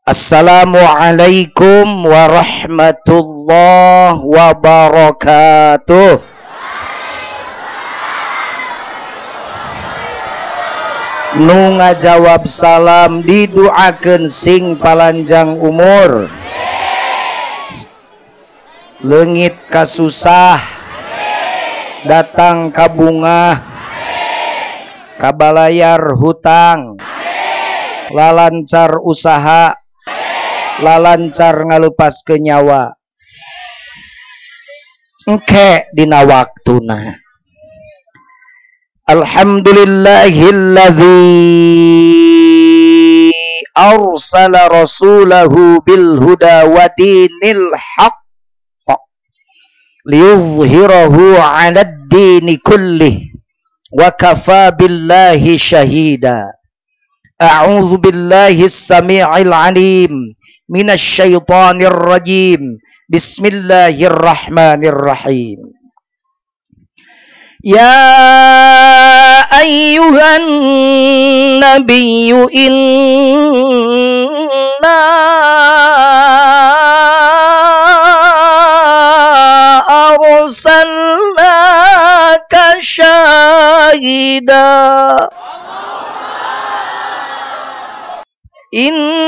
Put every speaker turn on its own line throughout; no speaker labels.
Assalamualaikum warahmatullahi wabarakatuh. Nu ngajawab salam diduakeun sing palanjang umur, leungit kasusah, datang kabungah, kabalayar hutang, lalancar usaha, lalancar ngalupas ke nyawa. Engke dina waktuna. Alhamdulillahilladzi arsala rasulahu bil huda wa dinil haqq liyuzhirahu 'alad dini kullih wa kafa billahi syahida. A'udzu billahi as-sami'il 'alim minasyaitonir rajim. Bismillahirrahmanirrahim. Ya ayyuhan nabiyyu inna arsalnaka syahida. Inna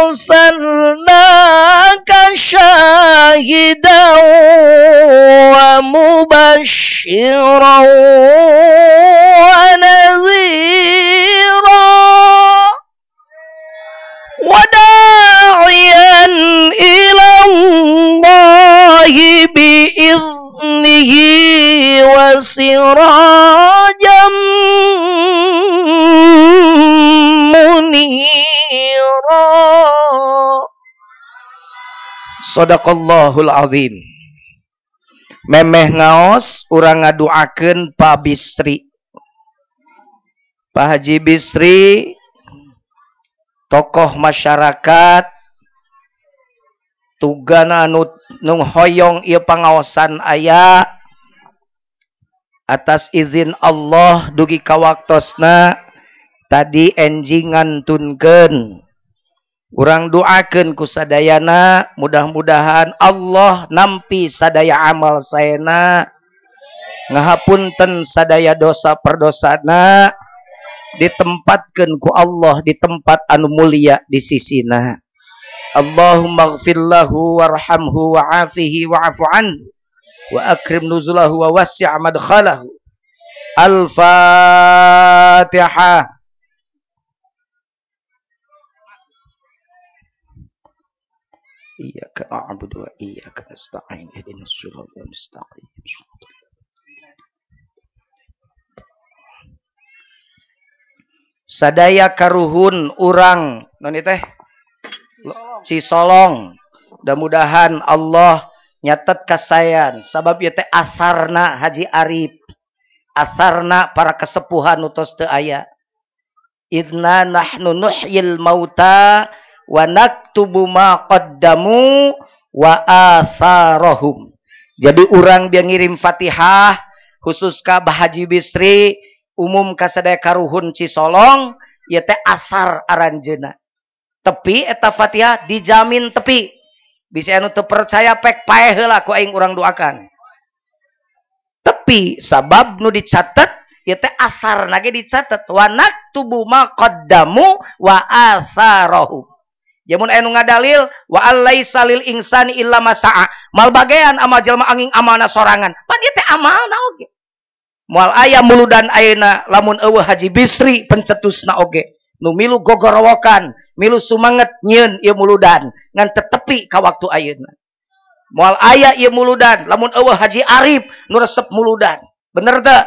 arsalnaka syahidan wa mubasysyiran wa nadhira wa da'iyan ila Allahi bi'idnihi wa sirajan munira. Sadaqallahul azim. Memeh ngaos urang ngaduakeun Pak Bisri, Pak Haji Bisri, tokoh masyarakat tugana anu nu hoyong ieu pangaosan aya atas izin Allah dugi ka waktosna tadi enjing ngantunkeun. Urang doakeun ku sadayana, mudah-mudahan Allah nampi sadaya amal saena, ngahapunten sadaya dosa perdosana, ditempatkeun ku Allah di tempat anu mulia di sisina. Allahumma ighfir lahu warhamhu wa'afihi wa'fu anhu wa akrim nuzulahu wa wasi' madkhalahu. Al-Fatihah. Iyyaka a'budu wa iyyaka nasta'in ihdinas siratal mustaqim. Sadaya karuhun urang non teh Cisolong, mudah-mudahan Allah nyatet kasayan sabab ieu teh asarna Haji Arif, asarna para kesepuhan nu tos teu aya. Inna nahnu nuhyil mauta wa naktubu ma qaddamu wa atharahum. Jadi urang dia ngirim Fatihah khusus ka Bah Haji Bisri, umum ka sadaya karuhun Cisolong, ieu teh asar aranjeuna. Tepi eta Fatihah dijamin tepi. Bisa anu teu percaya pek paeh heula ku aing urang doakan. Tepi sabab nu dicatet ieu teh asar nage dicatet wa naktubu ma qaddamu wa atharahum. Jamun anu ngadalil wa allaisa lil insani illa ma sa'a. Mal bagean amal jelema angin amalna sorangan. Pan ieu teh amalna oge. Moal aya muludan ayeuna lamun eueuh Haji Bisri pencetusna oge. Nu milu gogorowokan, milu sumanget nyieun ieu muludan ngan tetepi ka waktu ayeuna. Moal aya ieu muludan lamun eueuh Haji Arif nu resep muludan. Bener teu?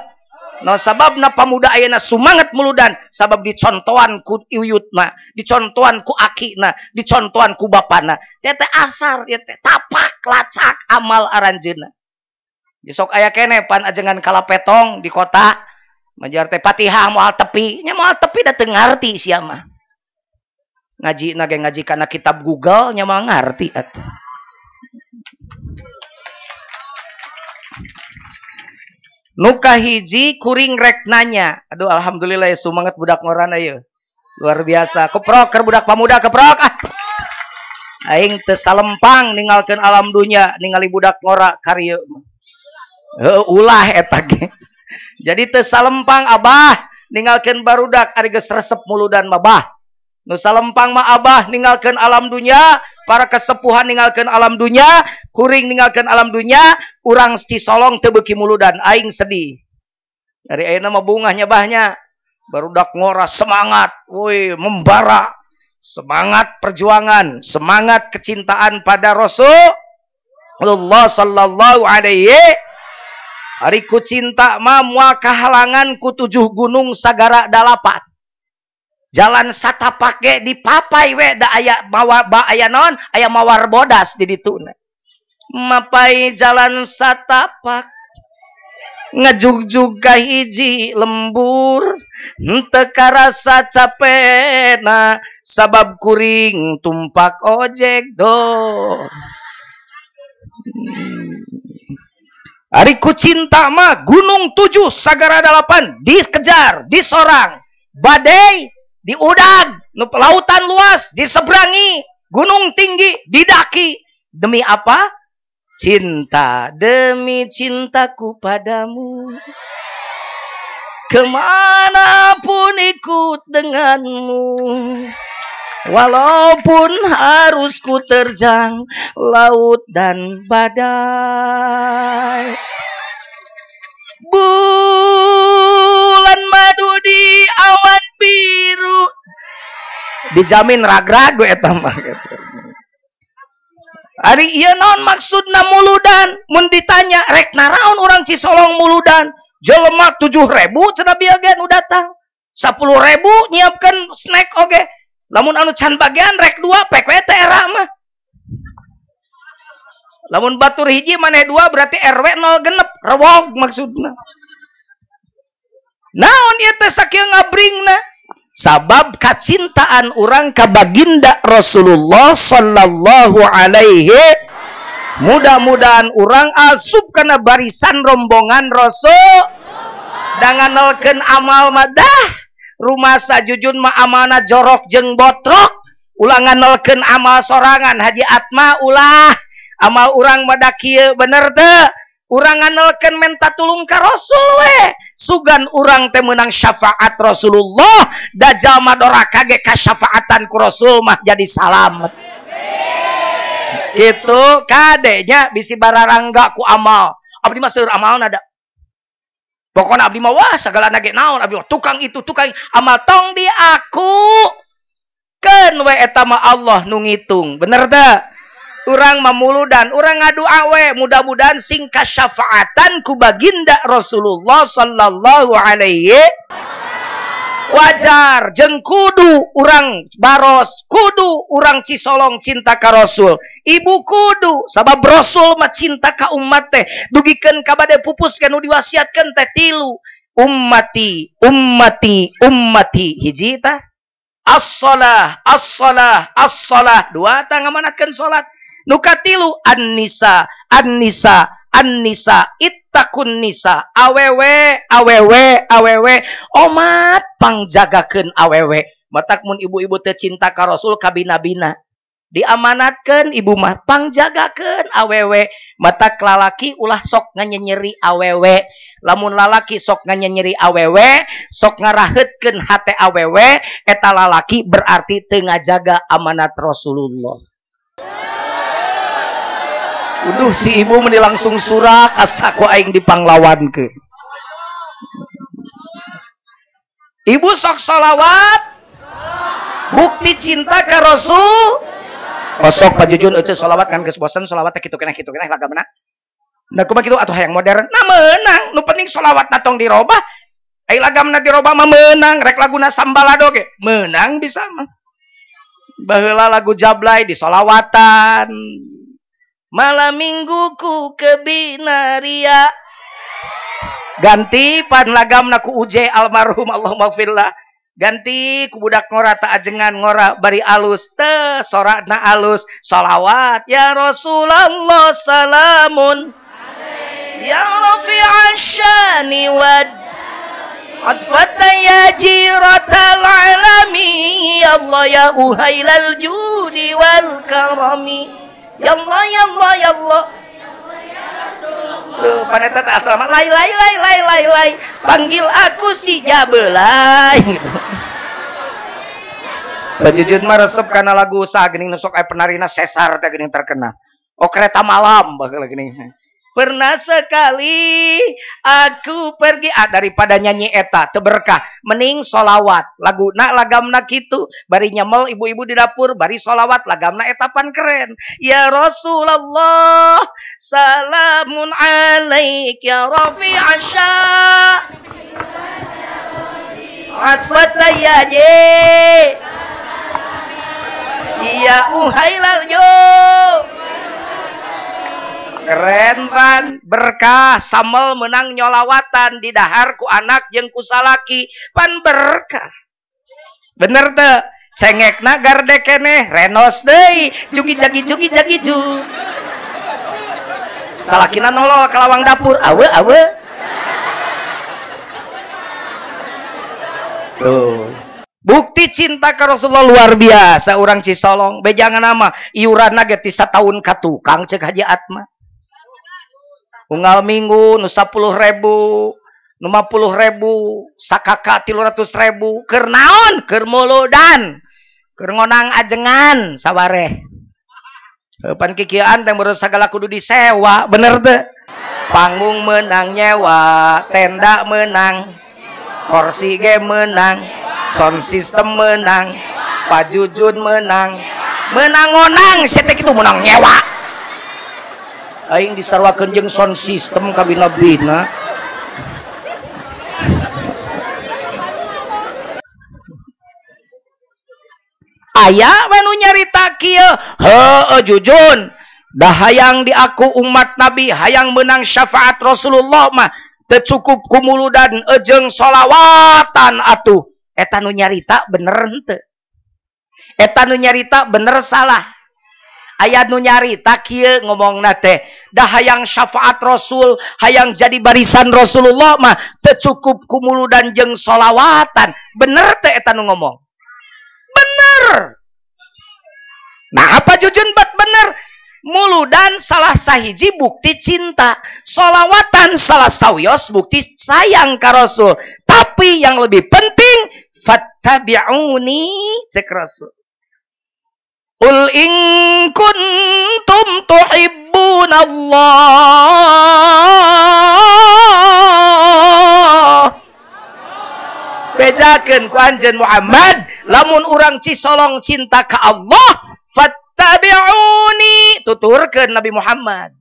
No sababna pamuda ayeuna sumanget muludan sabab dicontohan ku uyutna, dicontohan ku akina, dicontohan ku bapana. Teh teh asar ieu teh tapak lacak amal aranjeunna. Besok aya keneh pan ajengan kalapetong di kota majar teh Fatihah moal tepi, nya moal tepi da teu ngarti sia mah. Ngaji na ge ngaji kana kitab Google nya moal ngarti atuh. Nu kahiji kuring rek nanya. Aduh alhamdulillah ya semangat budak ngorana ieu. Luar biasa. Keprok keur budak pamuda keprok ah. Aing teu salempang ninggalkeun alam dunya ningali budak ngora karieu mah. Heuh ulah eta ge. Jadi teu salempang abah ninggalkeun barudak ari geus resep muludan mah bah. Nu salempang mah abah ninggalkeun alam dunya, para kesepuhan ninggalkeun alam dunya, kuring ninggalkeun alam dunya, urang Cisolong teu beuki muludan, aing sedih. Ari ayeuna mah bungahnya bahnya. Barudak ngora semangat, woi membara. Semangat perjuangan, semangat kecintaan pada Rasulullah sallallahu alaihi. Ari ku cinta mah moal kahalangan ku 7 gunung sagara dalapan. Jalan satapak ge dipapai we da aya mawa ba aya naon aya mawar bodas di dituna. Mapai jalan satapak ngajugjug ka hiji lembur henteu karasa capena sabab kuring tumpak ojek do. Ari ku cinta mah gunung 7 sagara 8 dikejar disorang badai diudag nu lautan luas diseberangi gunung tinggi didaki demi apa? Cinta demi cintaku padamu kemana pun ikut denganmu walaupun harus ku terjang laut dan badai. Bulan madu di awan biru dijamin ragrag eta mah. Ari ieu naon maksudna muludan? Mun ditanya rek naraon urang Cisolong muludan? Jelema 7.000 cenah bieu ge nu datang. 10.000 nyiapkeun snack oge. Lamun anu can bagian rek 2 pek we teh era mah. Lamun batur hiji maneh 2 berarti RW 0 genep, rewog maksudna. Naon ieu teh sakieu ngabringna? Sabab kacintaan urang ka baginda Rasulullah sallallahu alaihi. Mudah-mudahan urang asup kana barisan rombongan Rasul danganelkeun amal madah rumasa jujun mah amalna jorok jeung botrok ulah nganelkeun amal sorangan Haji Atma ulah amal urang mah da kieu bener teu urang nganelkeun menta tulung ka Rasul we sugan urang teh meunang syafaat Rasulullah da jalma doraka ge kasyafaatan ku Rasul mah jadi salamet gitu kadenya bisi bararangga ku amal abdi mah seueur amalna da pokona abdi mah wah sagalana ge naon abdi mah tukang itu tukang amal tong di aku keun we eta mah Allah nu ngitung bener teu urang mamuludan urang ngadua we mudah-mudahan sing kasyafaatan ku baginda Rasulullah sallallahu alaihi. Wajar jeung kudu urang baros kudu urang Cisolong cinta ka Rasul ibu kudu sabab Rasul mah cinta ka umat teh dugikeun ka bade pupus nu diwasiatkeun teh 3 ummati ummati ummati hiji tah as-shalah as-shalah as-shalah 2 tah ngamanatkeun salat nu katilu an-nisa an-nisa an-nisa ittaqun nisa awewe awewe awewe omat pangjagakeun awewe matak mun ibu-ibu teu cinta ka Rasul kabina-bina diamanatkeun ibu mah pangjagakeun awewe matak lalaki ulah sok nganyenyeri awewe lamun lalaki sok nganyenyeri awewe sok ngaraheutkeun hate awewe eta lalaki berarti teu ngajaga amanat Rasulullah. Uduh si ibu meni langsung surak asa ku aing dipanglawankeun. Ibu sok sholawat bukti cinta ka Rasul. Oh sok Pak Jujun euceu sholawat kan geus bosen sholawat teh kitu keneh lagamna. Nah kumaha kitu atuh hayang modern. Nah meunang nu penting sholawatna tong dirobah. Ai lagamna dirobah mah meunang rek laguna sambalado ge meunang bisa mah. Baheula lagu Jablay disolawatan. Malam mingguku ke Binaria ganti pan lagamna ku Uje almarhum Allahumma gfirlah ganti ku budak ngora ta ajengan ngora bari alus teh sorakna alus sholawat ya Rasulullah salamun Ya rafi'as syani wad atfata ya jiratal alami. Ya Allah ya uhailal judi wal karami. Ya Allah ya Allah ya Allah. Tuh paneta tak asal lai lai lai lai lai lai, panggil aku si Jabelai gitu. Bajujut mah resep karena lagu sah geuning nu sok aya penarina sesar teh geuning terkenal. Oh kereta malam bakal geuning. Pernah sekali aku pergi, daripada nyanyi eta teu berkah mending solawat laguna lagamna kitu bari nyemel ibu-ibu di dapur bari solawat lagamna eta pan keren. Ya Rasulullah salamun alaik ya rafi'asya atfata ya je ya uhailal yo. Keren pan berkah samel menang nyolawatan di dahar ku anak jeung ku salaki pan berkah. Bener teu? Cengekna garde keneh renos deui jugi jagi jugi jagi ju. Salakina nolol ka lawang dapur awe awe. Tuh. Bukti cinta ke Rasulullah luar biasa urang Cisolong. Bejangan nama iuranna ge ti sataun ka tukang ceuk Haji Atma. Unggal minggu nu 10.000, nu 50.000, sakaka 300.000, keur naon? Keur muludan, keur ngonang ajengan sawareh. Pan kikieuan teh baru sagala kudu disewa, bener teu? Panggung menang nyewa, tenda menang, kursi ge menang, sound system menang, pajujun menang, menang ngonang, sia teh kitu menang nyewa. Aing disarwakeun jeung sound system kabina-bina. Aya we nu nyarita kieu, heueuh jujun, dah hayang diaku umat Nabi, hayang menang syafaat Rasulullah mah teu cukup ku muludan jeung solawatan atuh. Eta nu nyarita bener henteu? Eta nu nyarita bener salah? Aya nu nyarita kieu ngomongna teh, dah hayang syafaat Rasul, hayang jadi barisan Rasulullah mah teu cukup ku muludan jeung solawatan. Bener teh eta nu ngomong? Bener. Nah apa jujun bat bener? Muludan salah sahiji bukti cinta, solawatan salah sawios bukti sayang ka Rasul. Tapi yang lebih penting fattabi'uni cek Rasul. Qul in kuntum tuhibbunallah. Bejakeun ku anjeun Muhammad, lamun urang Cisolong cinta ka Allah, fattabi'uni, tuturkeun Nabi Muhammad.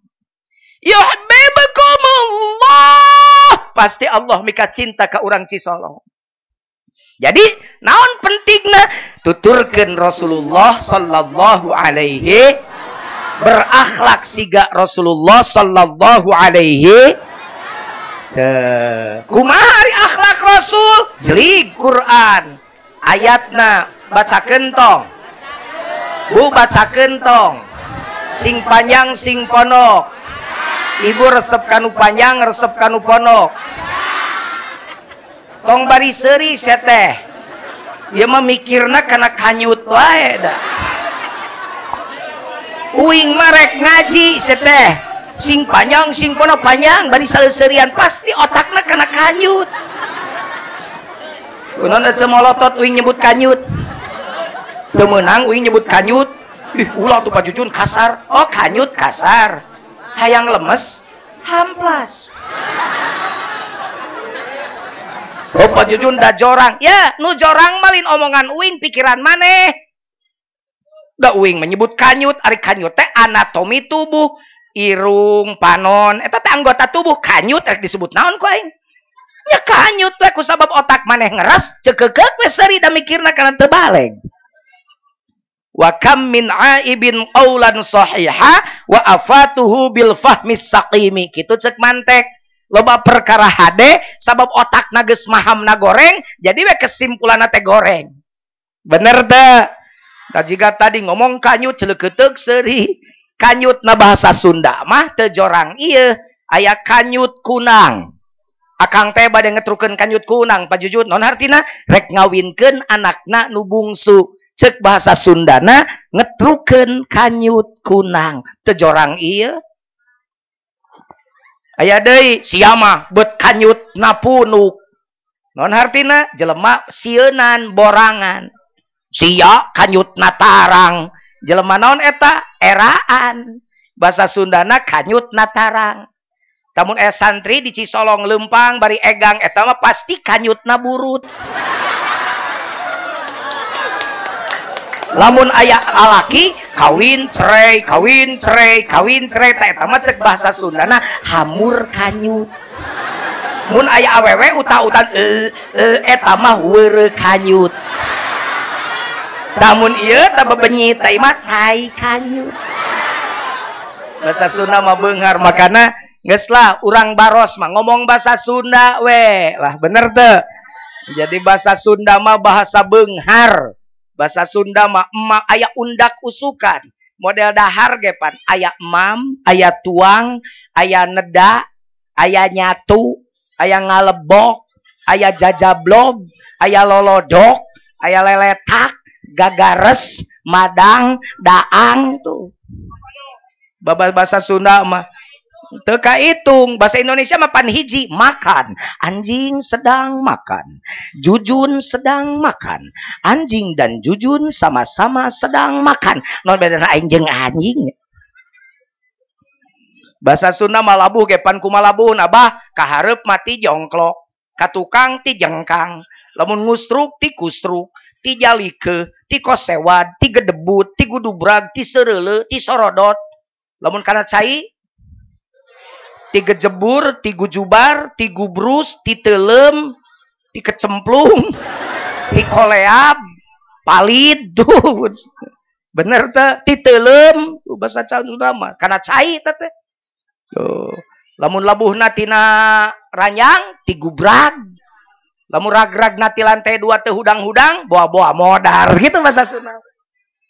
Yuhibbukumullah, pasti Allah mika cinta ka urang Cisolong. Jadi naon pentingna tuturkeun Rasulullah sallallahu alaihi, berakhlak siga Rasulullah sallallahu alaihi. Kumaha ari akhlak Rasul? Jelig Quran ayatna bacakeun tong. Bu bacakeun tong. Sing panjang sing ponok. Ibu resep kanu panjang resep kanu ponok. Tong bari seuri sia teh. Ieu mah mikirna kana kanyut wae da. Uing mah rek ngaji sia teh. Sing panjang sing pono panjang bari saleuserian pasti otakna kana kanyut. Kunaon da molotot uing nyebut kanyut. Teu meunang uing nyebut kanyut. Ih ulah tuh Pak Jujun kasar. Oh kanyut kasar. Hayang lemes hamplas. Oh Pak Jujun da jorang. Ya nu jorang malin omongan uing pikiran maneh. Da uing menyebut kanyut, ari kanyut teh anatomi tubuh, irung, panon, eta teh anggota tubuh. Kanyut rek disebut naon ku aing? Nya kanyut we ku sabab otak maneh ngeres, cekekeuk we seuri da mikirna kana teu baleg. Wa kam min aibin qaulan sahiha wa afatuhu bil fahmis saqimi. Kitu cek mantek. Loba perkara hade sabab otakna geus mahamna goreng, jadi we kesimpulanna teh goreng. Bener teu? Da jiga tadi ngomong kanyut celeukeuteuk seuri. Kanyutna bahasa Sunda mah teu jorang ieu. Aya kanyut kunang. Akang teh bade ngetrukeun kanyut kunang Pak Jujun. Non hartina rek ngawinkeun anakna nu bungsu. Cek bahasa Sundana ngetrukeun kanyut kunang. Teu jorang ieu. Aya deui sia mah beut kanyutna punuk. Non hartina jelema sieunan borangan. Sia kanyutna tarang. Jelema naon eta? Eraan. Bahasa Sundana kanyutna tarang. Tamun aya santri di Cisolong leumpang bari egang eta mah pasti kanyutna burut. Lamun aya lalaki kawin cerai kawin cerai kawin cerai ta eta mah cek bahasa Sundana hamur kanyut. Mun aya awewe utah-utan eta mah weureuh kanyut. Tamun ieu tah bebenyit ta mah tai kanyut. Bahasa Sunda mah beunghar makana geus lah urang Baros mah ngomong bahasa Sunda we lah bener teu. Jadi bahasa Sunda mah bahasa beunghar. Bahasa Sunda mah emak aya undak usukan. Model dahar ge pan aya emam, aya tuang, aya neda, aya nyatu, aya ngalebok, aya jajablog, aya lolodok, aya leletak, gagares, madang, daang tuh. Bahasa Sunda mah teu kahitung. Bahasa Indonesia mah pan hiji makan. Anjing sedang makan, Jujun sedang makan. Anjing dan Jujun sama-sama sedang makan. Non bedana aing jeung anjing. Bahasa Sunda mah labuh ge pan kumalabuhna bah kahareup mati jongklok, ka tukang ti jengkang, lamun ngustruk ti kustruk, ti jalikeun, ti kosewad, ti gedebut, ti gudubrag, ti seureuleu, ti sorodot. Lamun kana cai ti gejebur, ti gujubar, ti gubrus, ti teuleum, ti kecemplung, ti koleab, palid tuh. Bener teh, ti teuleum bahasa Sunda mah kana cai teh teh. Tuh. Lamun labuhna tina ranjang ti gubrag. Lamun ragragna ti lantai 2 teu hudang-hudang, boa-boa modar gitu bahasa Sunda.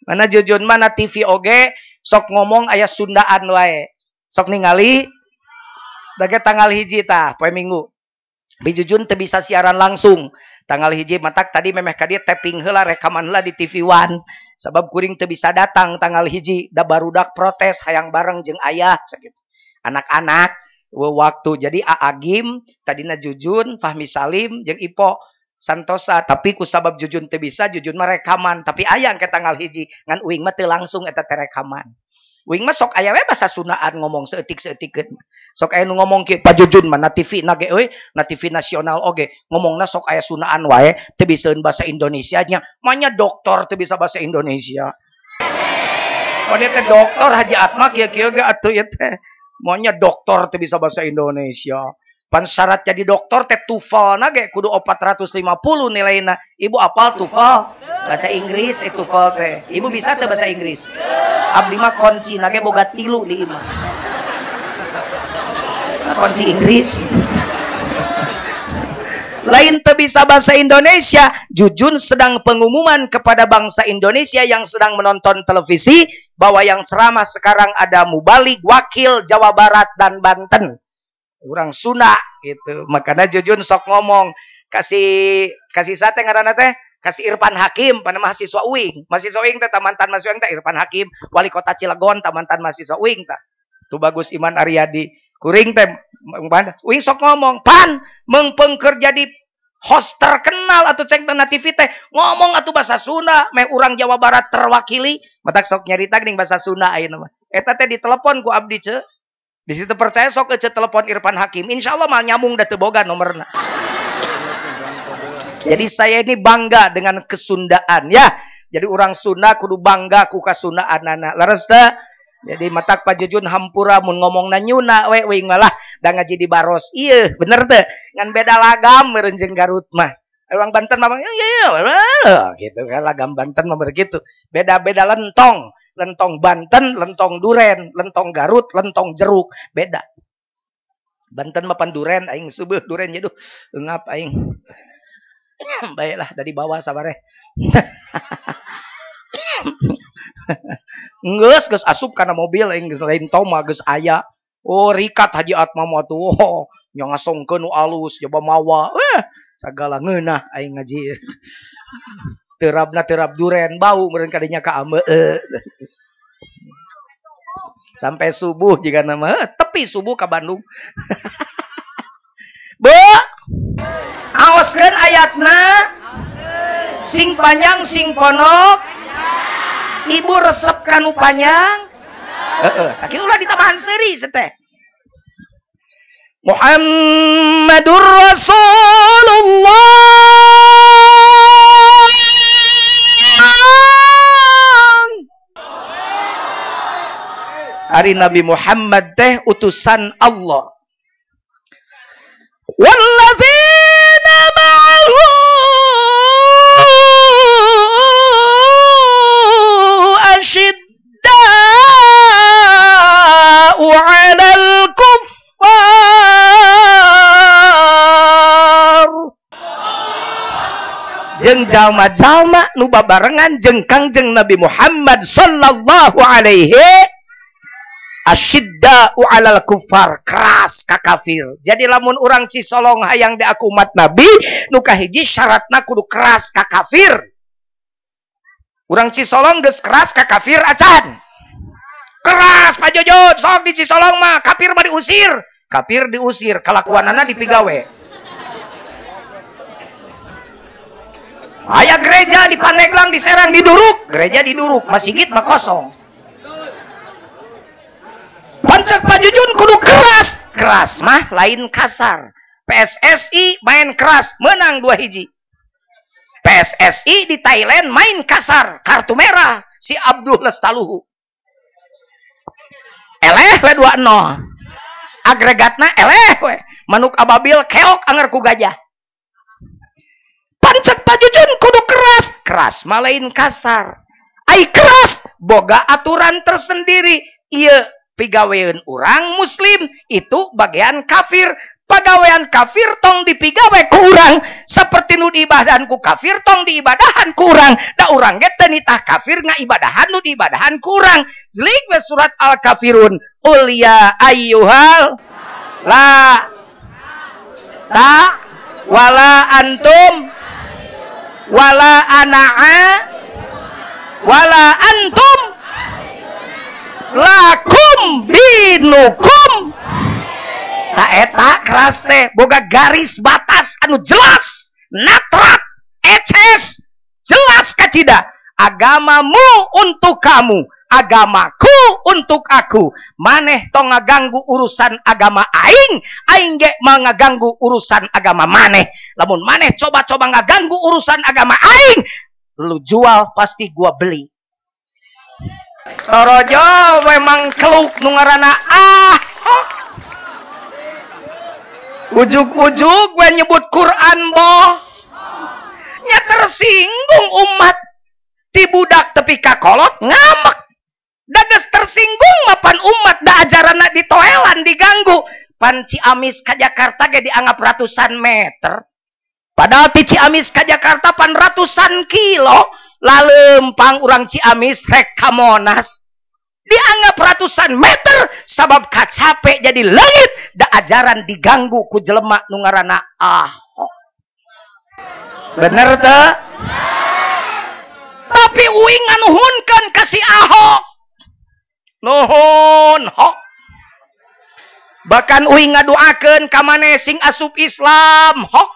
Mana Jujun mana TV oge sok ngomong aya Sundaan wae. Sok ningali dage tanggal 1 tah poe Minggu. Bi Jujun teu bisa siaran langsung. Tanggal 1 matak tadi memeh ka dieu taping heula rekaman heula di TV One. Sabab kuring teu bisa datang tanggal 1 da barudak protes hayang bareng jeung ayah sakitu. Anak-anak waktu jadi Aagim tadina Jujun, Fahmi Salim jeung Ipo Santosa, tapi ku sabab Jujun teu bisa Jujun mah rekaman, tapi aya ke tanggal 1 ngan uing mah teu langsung eta teh rekaman. Uing mah sok aya we bahasa Sundaan ngomong seeutik-seutikeun. Sok aya nu ngomong kieu Pak Jujun mah na TV na ge euy, na TV nasional oge ngomongna sok aya Sundaan wae teu bisaeun bahasa Indonesia nya. Manya doktor teu bisa bahasa Indonesia. Oh dia teh doktor Haji Atma kieu-kieu ge atuh ieu teh. Manya doktor teu bisa bahasa Indonesia. Pan syarat jadi doktor teh TOEFL na ge kudu 450 nilaina. Ibu apal TOEFL? Bahasa Inggris TOEFL teh. Ibu bisa teh bahasa Inggris? Abdi mah kunci na ge boga 3 di imah. Kunci Inggris. Lain teu bisa bahasa Indonesia. Jujun sedang pengumuman kepada bangsa Indonesia yang sedang menonton televisi bahwa yang ceramah sekarang ada mubalig, wakil Jawa Barat dan Banten. Orang Sunda gitu. Makanya Jujun sok ngomong kasih kasih sate ngaranna teh kasih Irfan Hakim pada mahasiswa uing. Mahasiswa uing teh mantan mahasiswa uing teh Irfan Hakim, wali kota Cilegon tah mantan mahasiswa uing tah. Tuh bagus Iman Aryadi. Kuring teh uing sok ngomong, pan mengpengker jadi host terkenal atau ceng na TV teh ngomong atuh bahasa Sunda meh urang Jawa Barat terwakili. Matak sok nyarita geuning bahasa Sunda ayeuna mah. Eta teh ditelepon ku abdi ce. Di situ percaya sok ece telepon Irfan Hakim, insya Allah mal nyambung da teu boga nomorna. Jadi saya ini bangga dengan kesundaan ya. Jadi orang Sunda kudu bangga ku kasundaanana. Leres teu? Jadi matak Pak Jujun hampura mun ngomongna nyuna we uing malah da ngaji di Baros. Ieu bener teu? Ngan beda lagam meureun jeung Garut mah. Orang Banten mah ya ya gitu kan lagam Banten mah begitu. Beda-beda lentong. Lentong Banten, lentong duren, lentong Garut, lentong jeruk, beda. Banten mah pan duren aing seubeuh duren nya duh eungap aing. Baiklah dari bawah sabareh. Geus geus asup kana mobil aing geus lain toma geus aya. Oh rikat Haji Atma mah tuh. Oh, nya ngasongkeun nu alus coba mawa. Sagala ngeunah aing ngaji. Terabna terab duren bau meureun kadinya ka ame. Sampai subuh jika nama tepi subuh ke Bandung. Bu, aoskeun ayatna sing panjang sing ponok. Ibu resep kanu panjang. Heeh, tah kieu ulah ditambahan seuri teh. Muhammadur Rasulullah. Ari Nabi Muhammad teh utusan Allah. Walladzina ma'ahu asyidda'u 'alal kuffar. Jeung jalma-jalma nu babarengan jeung Kangjeng Nabi Muhammad sallallahu alaihi asyidda'u 'alal kufar, keras ka kafir. Jadi lamun urang Cisolong hayang diaku umat Nabi, nu kahiji syaratna kudu keras ka kafir. Urang Cisolong geus keras ka kafir acan. Keras Pak Jojon, sok di Cisolong mah kafir mah diusir. Kafir diusir, kalakuanana dipigawe. Aya gereja di Pandeglang, di Serang diduruk, gereja diduruk, masjid mah kosong. Pancak Pak Jujun kudu keras. Keras mah lain kasar. PSSI main keras, menang 2-1. PSSI di Thailand main kasar, kartu merah si Abdul Lestaluhu. Eleh we 2-0. Agregatna eleh we. Manuk ababil keok anger ku gajah. Pancak Pak Jujun kudu keras. Keras mah lain kasar. Ai keras boga aturan tersendiri. Ieu pigaweun urang muslim itu bagian kafir. Pagawean kafir tong dipigawe ku urang, seperti nu diibadahan ku kafir tong diibadahan ku urang. Da urang ge teu nitah kafir ngaibadahan nu diibadahan ku urang. Jelik we surat Al-Kafirun. Qul ya ayyuhal la ta wala antum wala ana'a wala antum lakum dinukum. Ta eta keras teh boga garis batas anu jelas, natrat, eces, jelas kacida. Agamamu untuk kamu, agamaku untuk aku. Maneh tong ngaganggu urusan agama aing, aing ge mangaganggu urusan agama maneh. Lamun maneh coba-coba ngaganggu urusan agama aing, lu jual pasti gua beli. Torojo memang keluk nu ngaranna Ahok. Ujug-ujug we nyebut Quran boh. Nya tersinggung umat. Ti budak tepi ka kolot ngamek. Da geus tersinggung mapan umat da ajaranna ditoelan diganggu. Pan Ciamis ka Jakarta ge dianggap ratusan meter. Padahal ti Ciamis ka Jakarta pan ratusan kilo. Lalempang urang Ciamis rek ka Monas dianggap ratusan meter sabab kacape jadi leungit da ajaran diganggu ku jelema nu ngaranna Ahok. Bener teu? Tapi uing nganuhunkeun ka si Ahok. Nuhun hok. Bahkan uing ngaduakeun ka maneh sing asup Islam hok.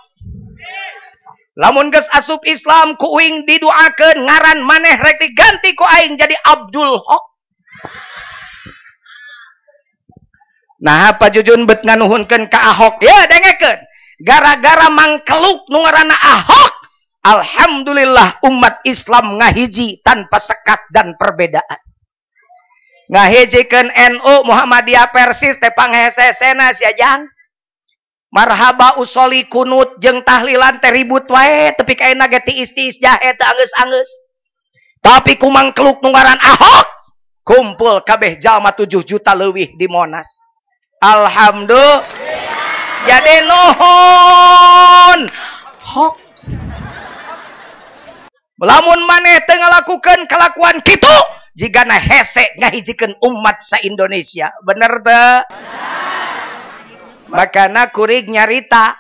Lamun geus asup Islam ku uing diduakeun ngaran maneh rek diganti ku aing jadi Abdul Hok. Nah, Pak Jujun bet nganuhunkeun ka Ahok. Ya dengekeun. Gara-gara mangkeluk nu ngaranna Ahok, alhamdulillah umat Islam ngahiji tanpa sekat dan perbedaan. Ngahijikeun NU Muhammadiyah Persis teh panghesesena sia jang. Marhaba usoli kunut jeung tahlilan teh ribut wae tepi ka ayeuna ge tiis-tiis jahe teu anggeus-anggeus. Tapi ku mangkeluk nu ngaran Ahok, kumpul kabeh jalma 7 juta leuwih di Monas. Alhamdulillah. Jadi nuhun hok. Lamun maneh teu ngalakukeun kalakuan kitu, jigana hese ngahijikeun umat sa-Indonesia. Bener teu? Makana kuring nyarita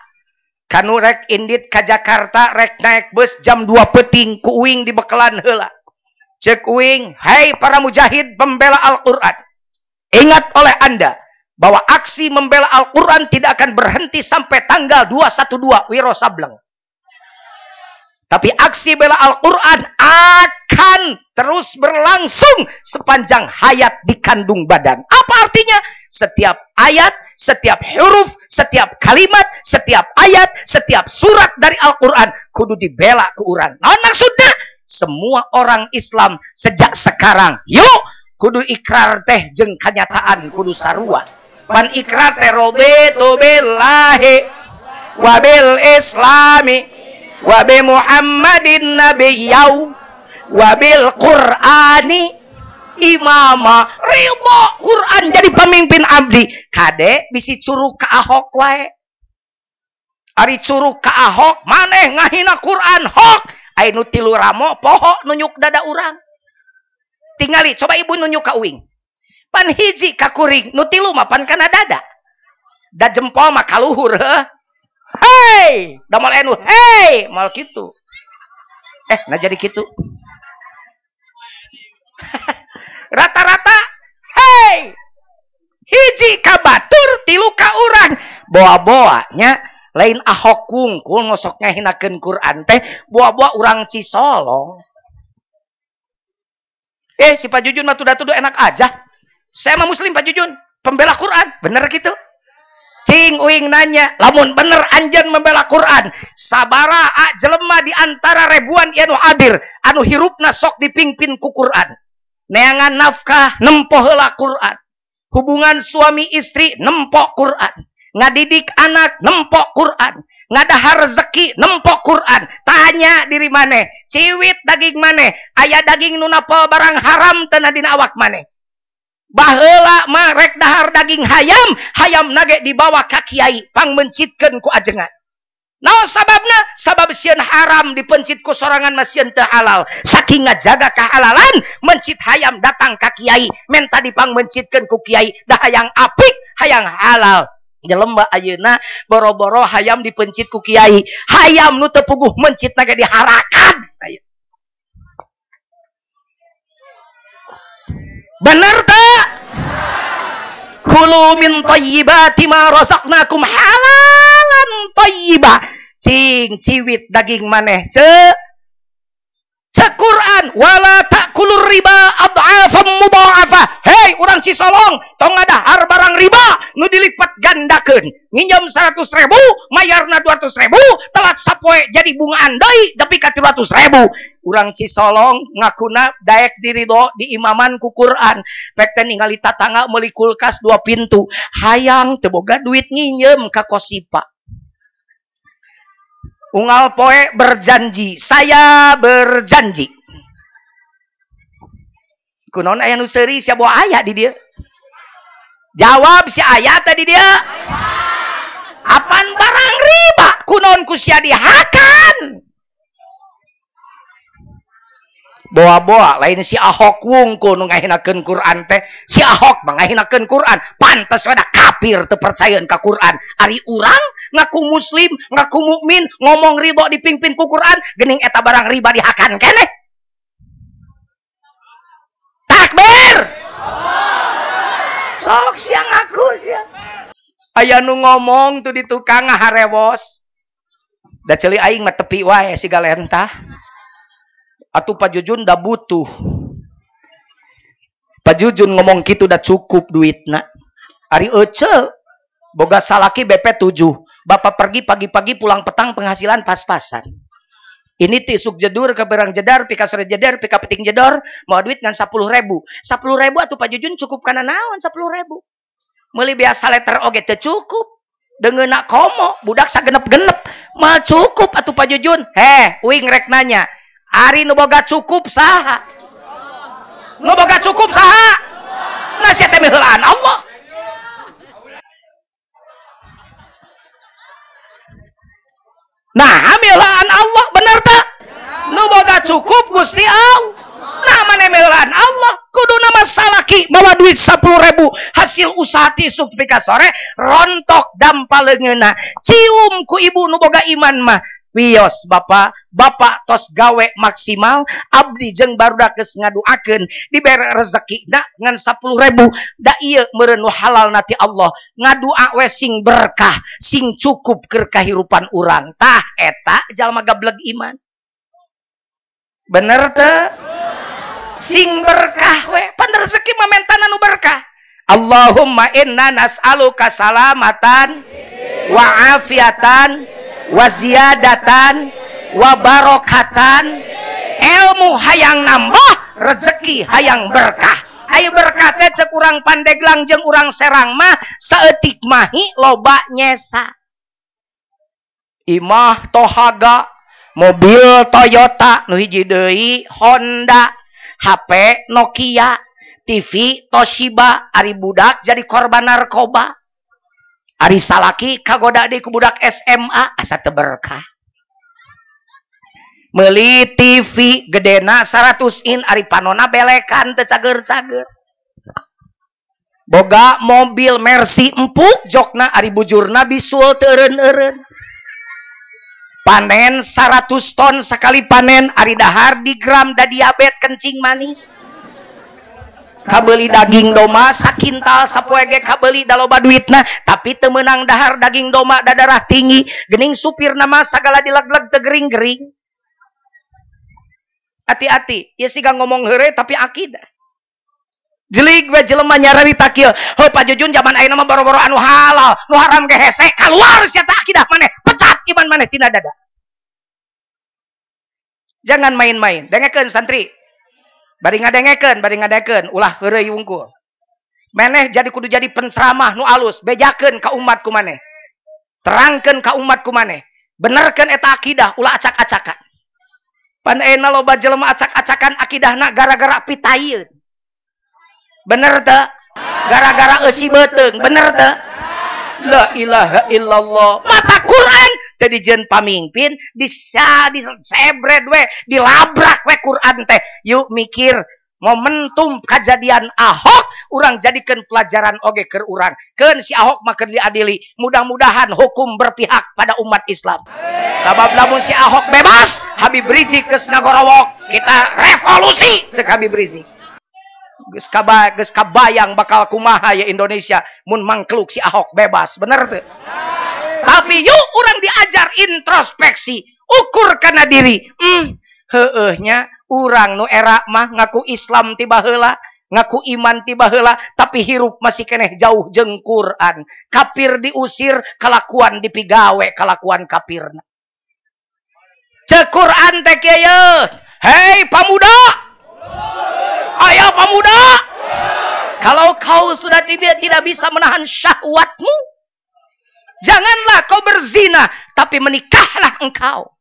kanu rek indit ka Jakarta rek naik bus jam 2 peuting ku uing dibekelan heula. Cek uing, "Hai para mujahid pembela Al-Qur'an, ingat oleh Anda bahwa aksi membela Al-Qur'an tidak akan berhenti sampai tanggal 212 Wiro Sableng. Tapi aksi bela Al-Qur'an akan terus berlangsung sepanjang hayat dikandung badan." Apa artinya? Setiap ayat, setiap huruf, setiap kalimat, setiap ayat, setiap surat dari Al-Qur'an kudu dibela ku urang. Nah, maksudnya semua orang Islam sejak sekarang yuk kudu ikrar teh jeung kanyataan kudu sarua. Pan ikrar teh raditu billahi wa bil islami wa bi Muhammadin nabiyyau wa bil Qur'ani imama. Ridho Quran jadi pemimpin abdi. Kade bisi curug ka Ahok wae. Ari curug ka Ahok maneh ngahina Quran hok. Ai nu tilu ramo poho nunyuk dada urang. Tingali coba ibu nunyuk ka uing. Pan hiji ka kuring, nu tilu mah pan kana dada. Da jempol mah kaluhur heuh. Hei, da moal anu hei, moal kitu. Nah jadi kitu. Rata-rata hei, hiji ka batur, tilu ka urang. Boa-boa nya lain Ahok wungkul ngosok ngahinakeun Quran teh, boa-boa urang Cisolong. Si Pak Jujun mah tuda-tudu enak aja. Saya mah muslim Pak Jujun, pembela Quran. Bener gitu? Cing uing nanya, lamun bener anjeun membela Quran, sabaraha jelema di antara ribuan anu hadir anu hirupna sok dipimpin ku Quran. Neangan nafkah nempo heula Quran. Hubungan suami istri nempo Quran. Ngadidik anak nempo Quran. Ngadahar rezeki nempo Quran. Tanya diri maneh, ciwit daging maneh, aya daging nu napal barang haram teu dina awak maneh. Baheula mah rek dahar daging hayam, hayam nage dibawa ka kiai pangmencitkeun ku ajengan. Naon sababna? Sabab sieun haram dipencit ku sorangan mah sieun teu halal. Saking ngajaga kehalalan, mencit hayam datang ka kiai, menta dipangmencitkeun ku kiai, dah hayang apik, hayang halal. Jelema ayeuna boro-boro hayam dipencit ku kiai, hayam nu teu puguh mencit nage diharakan. Bener tak? Kulu min thayyibati ma razaqnakum halalan thayyibah. Cing ciwit daging maneh ce Quran wala ta'kulur riba ad'afam mudha'afa. Hei urang Cisolong, tong ngadahar barang riba nu dilipat gandakeun. Nginjem 100.000, mayarna 200.000, telat sapoe jadi bungaan deui tepi ka 300.000. Urang Cisolong ngakuna daek diridho di imaman ku Quran. Pek teh ningali tatangga meuli kulkas 2 pintu, hayang teu boga duit nginjem ka Kosipa. Unggal poe berjanji, saya berjanji. Kunaon aya nu seuri sia bawa aya di dieu? Jawab si aya teh di dieu. Apan barang riba kunaon ku sia dihakan? Boa-boa lain si Ahok wungkul nu ngahinakeun Quran teh. Si Ahok mah ngahinakeun Quran, pantes we da kafir teu percayaeun ka Quran. Ari urang ngaku muslim, ngaku mukmin, ngomong ridho dipimpin ku Quran, geuning eta barang riba dihakan keneh. Takbir. Sok sia ngaku sia. Aya nu ngomong tuh di tukang ngaharewos. Da ceuli aing mah tepi wae siga lentah. Atuh Pak Jujun da butuh. Pak Jujun ngomong kitu da cukup duitna. Ari ece boga salaki BP 7. Bapak pergi pagi-pagi pulang petang penghasilan pas-pasan. Ini tisuk jedur ke berang jedar, pika sore jedar, pika peting jedor, mau duit ngan 10.000. 10.000 atuh Pak Jujun cukup kana naon 10.000. Meuli biasa letter oge teu cukup. Deungeuna komo budak sagenep-genep. Mah cukup atuh Pak Jujun. Heh, uing rek nanya. Ari nu boga cukup saha? Nu boga cukup saha? Nah sia teh miheulaan Allah. Nah, miheulaan Allah bener tak? Nu boga cukup Gusti Allah. Nah, maneh miheulaan Allah. Kuduna mah salaki mawa duit 10.000 hasil usaha tisuk tepi ka sore rontok dampa leungeunna. Cium ku ibu nu boga iman mah. Wios bapak, bapak tos gawe maksimal, abdi jeung barudak geus ngaduakeun dibere rezekina ngan 10.000 da ieu meureun nu halal nati Allah. Ngadua we sing berkah, sing cukup keur kahirupan urang. Tah eta jalma gableg iman. Bener teu? Sing berkah we, pan rezeki mah mentana nu berkah. Allahumma inna nas'aluka salamatan wa afiatan wa ziyadatan wa barokatan. Ilmu hayang nambah, rezeki hayang berkah. Ayo berkah teh cek urang Pandeglang jeung urang Serang mah saeutik mahi loba nyesa. Imah tohaga, mobil Toyota, nu hiji deui Honda, HP Nokia, TV Toshiba, ari budak jadi korban narkoba. Ari salaki kagoda deui ku budak SMA asa teu berkah. Meuli TV gedena 100 in ari panona belekan teu cager-cager. Boga mobil Mercy empuk jokna ari bujurna bisul teu eureun-eureun. Panen 100 ton sakali panen ari dahar di gram da diabet kencing manis. Kabeli daging domba sakintal sapoe ge kabeli da loba duitna tapi teu meunang dahar daging domba da darah tinggi geuning supirna mah sagala dileg-leg teu gering-gering. Hati-hati ieu siga ngomong heureuy tapi akidah. Jelig we jelema nyararita kieu, heuh Pak Jujun zaman ayeuna mah boro-boro anu halal nu haram ge hese kaluar sia teh akidah maneh, pecat iman maneh tina dada. Jangan main-main, dengekeun santri. Bari ngadengekeun ulah heureuy wungkul. Maneh jadi kudu jadi penceramah nu alus, bejakeun ka umat ku maneh. Terangkeun ka umat ku maneh. Benerkeun eta akidah, ulah acak-acakan. Pan ayeuna loba jelema acak-acakan akidahna gara-gara pitaieun. Bener teu? Gara-gara eusi beuteung, bener teu? La ilaha illallah. Mata Quran teh dijieun pamimpin, disebred we, dilabrak we Quran teh. Yuk mikir momentum kejadian Ahok urang jadikan pelajaran oge keur urang. Keun si Ahok mah keur diadili. Mudah-mudahan hukum berpihak pada umat Islam. Sabab lamun si Ahok bebas, Habib Rizik geus ngagorowok, kita revolusi cek Habib Rizik. Geus kabayang bakal kumaha ya Indonesia mun mangkluk si Ahok bebas, bener teu? Tapi yuk urang diajar introspeksi, ukur kana diri. Heueuh nya urang nu era mah ngaku Islam ti baheula, ngaku iman ti baheula, tapi hirup masih keneh jauh jeung Quran. Kafir diusir, kalakuan dipigawe, kalakuan kafirna. Cek Quran teh kieu, hei pamuda. Ayo pemuda, kalau kau sudah tidak bisa menahan syahwatmu, janganlah kau berzina, tapi menikahlah engkau.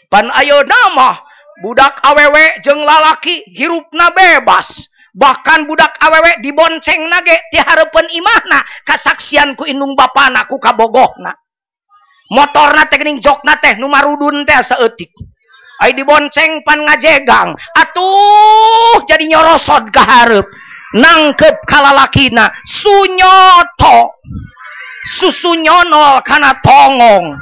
Pan ayo nama budak awewe jeung lalaki hirupna bebas, bahkan budak awewe dibonceng nage ti hareupeun imahna, kasaksian ku indung bapana ku kabogohna. Motorna teh geuning jokna teh nu marudun teh saeutik. Ai dibonceng pan ngajegang, atuh jadi nyorosod ka hareup, nangkep kalalakina, sunyoto, susu nyonol kana tongong.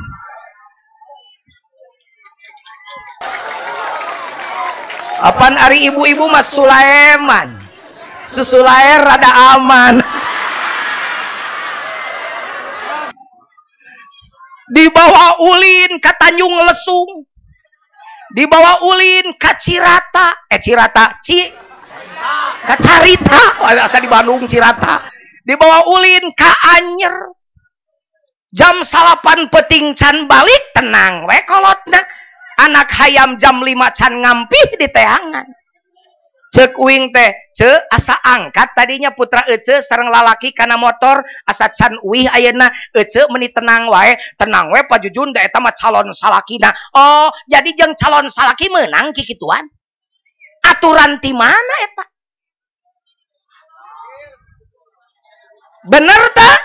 Apan ari ibu-ibu mas Sulaiman, susu laer rada aman. Dibawa ulin ka Tanjung Lesung. Dibawa ulin ka Cirata, Cirata, ka Carita, asa di Bandung Cirata. Dibawa ulin ka Anyer. Jam 9 peting can balik tenang we kolotna. Anak hayam jam 5 can ngampih di teangan. Cek uing teh, ce asa angkat tadinya putra ece sareng lalaki kana motor asa can uih ayeuna ece meni tenang wae Pak Jujun da eta mah calon salakina. Oh, jadi jeung calon salaki meunang kikituan. Aturan ti mana eta? Bener teh?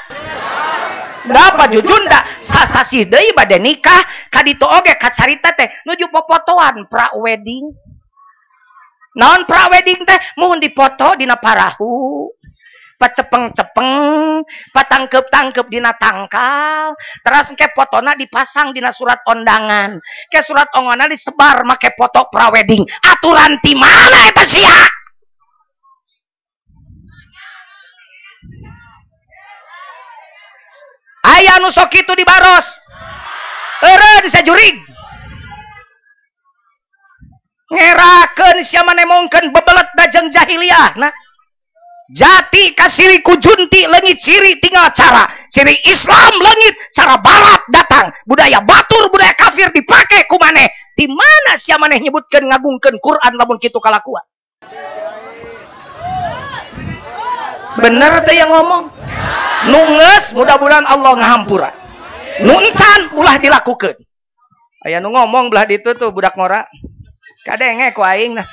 Da Pak Jujun da sasasih deui bade nikah ka ditu oge kacarita teh nuju popotoan pra wedding. Naon prawedding teh mun dipoto dina parahu, pacepeng-cepeng, patangkep-tangkep dina tangkal, teras engke fotona dipasang dina surat ondangan. Ke surat ondangan disebar make foto prawedding. Aturan ti mana eta sia? Aya nu sok kitu di Baros. Eureun sajurig. Ngerakeun sia manemongkeun bebelet dajeng jahiliyah. Nah, jati kasiri kujunti leungit ciri tinggal cara. Ciri Islam leungit, cara barat datang. Budaya batur, budaya kafir dipake ku maneh. Di mana sia maneh nyebutkeun ngagungkeun Quran lamun kitu kalakuan? Bener teh yang ngomong? Nu geus mudah-mudahan Allah ngahampura. Nu encan ulah dilakukeun. Aya nu ngomong belah ditu tuh budak ngora. Kadenge ku aing nah.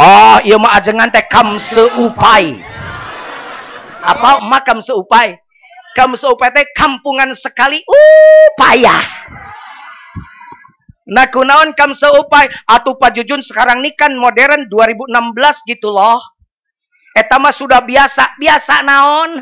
Oh, ieu mah ajengan teh kam seupai. Apa mah kam seupai? Kam seupai teh kampungan sekali upaya. Nah kunaon kam seupai? Atuh Pak Jujun sekarang ini kan modern 2016 gitu loh. Eta mah sudah biasa, biasa naon?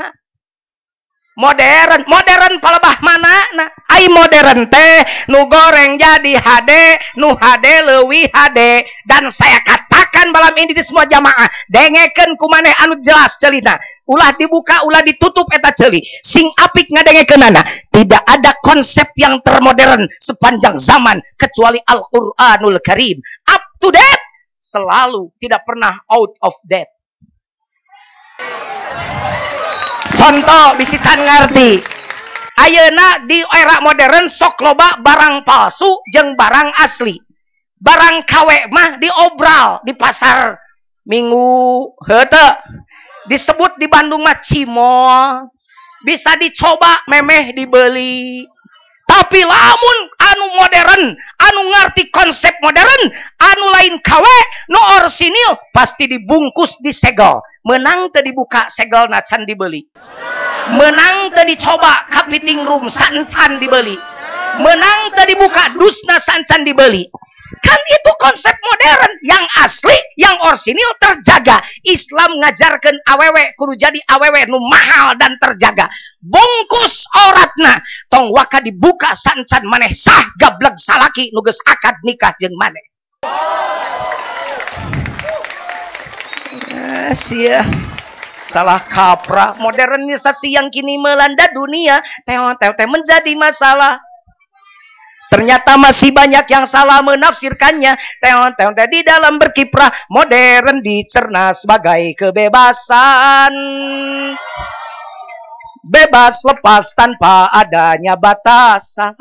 Modern, modern palebah mana? Nah, ai modern teh nu goreng jadi HD, nu HD leuwih HD. Dan saya katakan malam ini di semua jamaah, dengekeun ku maneh anu jelas celina. Ulah dibuka, ulah ditutup eta ceuli. Sing apik ngadengekeunana. Tidak ada konsep yang termodern sepanjang zaman kecuali Al-Qur'anul Karim. Up to date, selalu tidak pernah out of date. Contoh bisi can ngarti. Ayeuna di era modern sok loba barang palsu jeung barang asli. Barang KW mah diobral di pasar Minggu heuteuk. Disebut di Bandung mah cimol. Bisa dicoba memeh dibeli. Tapi lamun anu modern, anu ngerti konsep modern, anu lain KW, nu orsinil pasti dibungkus disegel. Menang teu dibuka segel can dibeli. Menang teu dicoba ka fitting room sancan dibeli. Menang teu dibuka dusna sancan dibeli. Kan itu konsep modern yang asli, yang orsinil terjaga. Islam ngajarkeun awewe kudu jadi awewe nu mahal dan terjaga. Bungkus auratna, tong waka dibuka sancan maneh sah gableg salaki nu geus akad nikah jeung maneh. Sia salah kaprah modernisasi yang kini melanda dunia, teh menjadi masalah. Ternyata masih banyak yang salah menafsirkannya. Teh di dalam berkiprah modern dicerna sebagai kebebasan. Bebas lepas tanpa adanya batasan.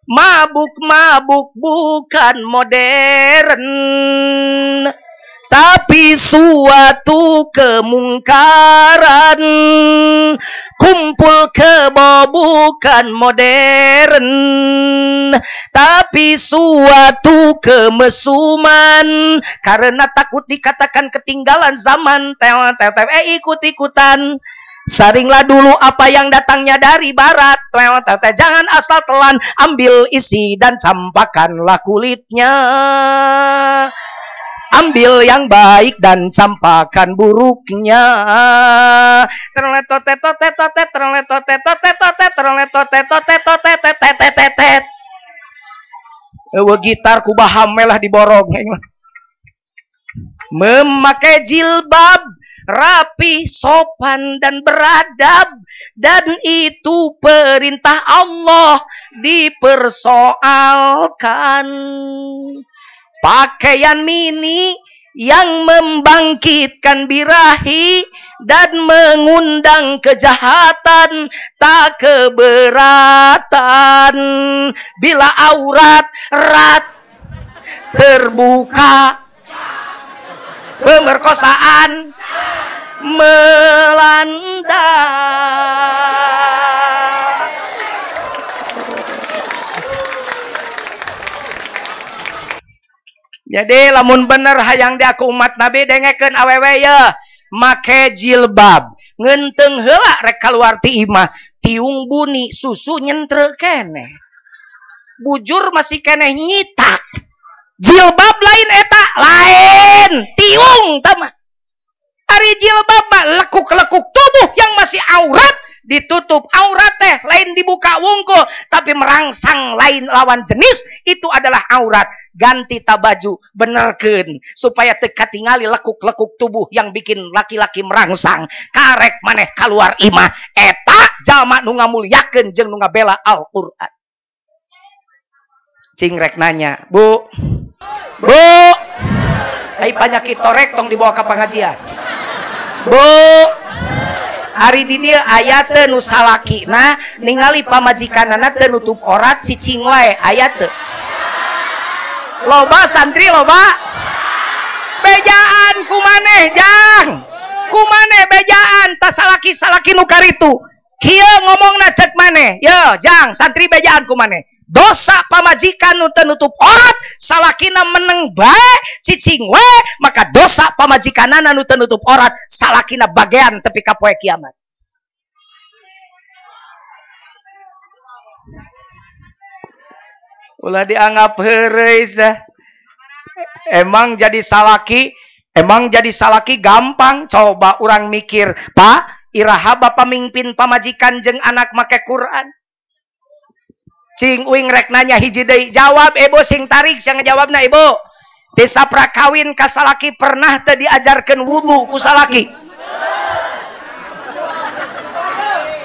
Mabuk-mabuk bukan modern, tapi suatu kemungkaran. Kumpul kebo bukan modern, tapi suatu kemesuman. Karena takut dikatakan ketinggalan zaman, ikut-ikutan. Saringlah dulu apa yang datangnya dari barat. Jangan asal telan, ambil isi dan campakkanlah kulitnya. Ambil yang baik dan campakkan buruknya. Gitar kubahamelah diborong. Memakai jilbab rapi, sopan dan beradab, dan itu perintah Allah dipersoalkan. Pakaian mini yang membangkitkan birahi dan mengundang kejahatan tak keberatan. Bila aurat rat terbuka, pemerkosaan melanda. Jadi lamun bener hayang diaku umat Nabi dengekeun awewe ye make jilbab ngenteng heula rek kaluar ti imah tiung buni susu nyentre keneh bujur masih keneh nyitak Jilbab lain eta, lain tiung tama. Ari jilbab mah lekuk-lekuk tubuh yang masih aurat ditutup, aurat teh lain dibuka wungkul tapi merangsang lain lawan jenis, itu adalah aurat. Ganti tabaju, benerkeun supaya teu katingali lekuk-lekuk tubuh yang bikin laki-laki merangsang. Karek maneh kaluar imah, eta jalma nu ngamulyakeun jeung nu ngabela Al-Qur'an. Cing rek nanya, Bu. Bu. Ai panyakit torek tong dibawa ka pengajian. Bu. Ari di dieu aya teu nu salakina ningali pamajikanana teu nutup orat cicing wae, aya teu? Loba santri loba. Bejaan ku maneh jang. Ku maneh bejaan tas salaki-salaki nu karitu. Kieu ngomongna cek maneh. Yo jang santri bejaan ku maneh. Dosa pamajikan nu teu nutup aurat, salakina meneng bae, cicing wae, maka dosa pamajikanana nu teu nutup aurat, salakina bagean tepi ka poe kiamat. Ulah dianggap heureuy sah. Emang jadi salaki gampang. Coba urang mikir, Pak, iraha bapa mimpin pamajikan jeung anak make Quran. Cing uing rek nanya hiji deui, jawab ibu sing tarik sia ngajawabna ibu. Desa prakawin ka salaki pernah teu diajarkeun wudu ku salaki?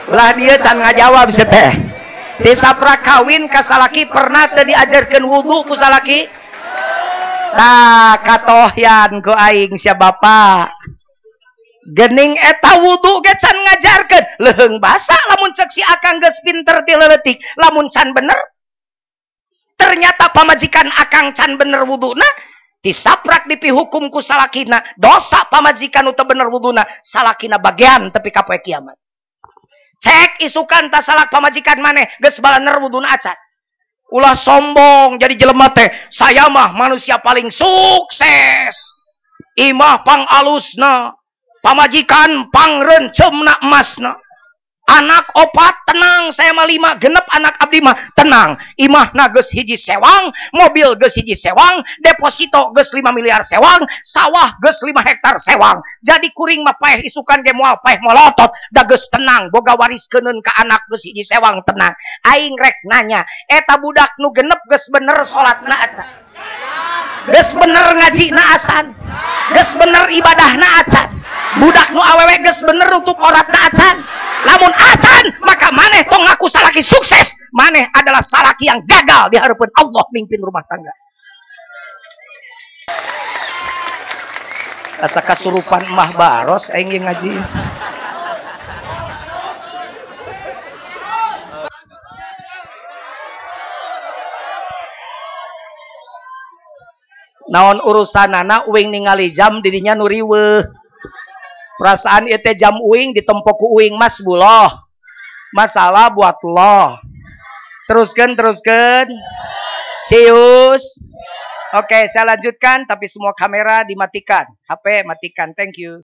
Ulah dieu can ngajawab sia teh. Desa prakawin ka salaki pernah teu diajarkeun wudu ku salaki? Tah katohyan ku aing sia bapak. Gening eta wudu ge can ngajarkeun, leuheung basa lamun cek si akang geus pinter ti leutik, lamun can bener. Ternyata pamajikan akang can bener wuduna, disaprak dipihukum ku salakina, dosa pamajikan nu teu bener wuduna, salakina bagean tepi ka poe kiamat. Cek isukan ta salak pamajikan maneh geus balaner wuduna acan. Ulah sombong jadi jelema teh, saya mah manusia paling sukses. Imah pang alusna, pamajikan pangrencemna emasna, anak opat tenang, saya mah 5 genep anak abdi mah tenang, imahna geus hiji sewang, mobil geus hiji sewang, deposito geus 5 miliar sewang, sawah geus 5 hektar sewang. Jadi kuring mah paeh isukan ge moal paeh molotot, da geus tenang, boga wariskeunun ka anak geus hiji sewang tenang. Aing rek nanya, eta budak nu genep geus bener salatna acan? Geus bener ngajina acan? Geus bener ibadahna acan? Budak nu awewe geus bener nutup auratna acan? Lamun acan, maka maneh tong ngaku salaki sukses, maneh adalah salaki yang gagal di hadapan Allah mimpin rumah tangga. Asa kasurupan emah baros aing ge ngaji. Naon urusanana uing ningali jam dirinya nu riweuh. Perasaan ieu teh jam uing ditempo ku uing mas buloh. Masalah buat lo. Teruskan, teruskan. Sius. Oke, saya lanjutkan tapi semua kamera dimatikan. HP matikan. Thank you.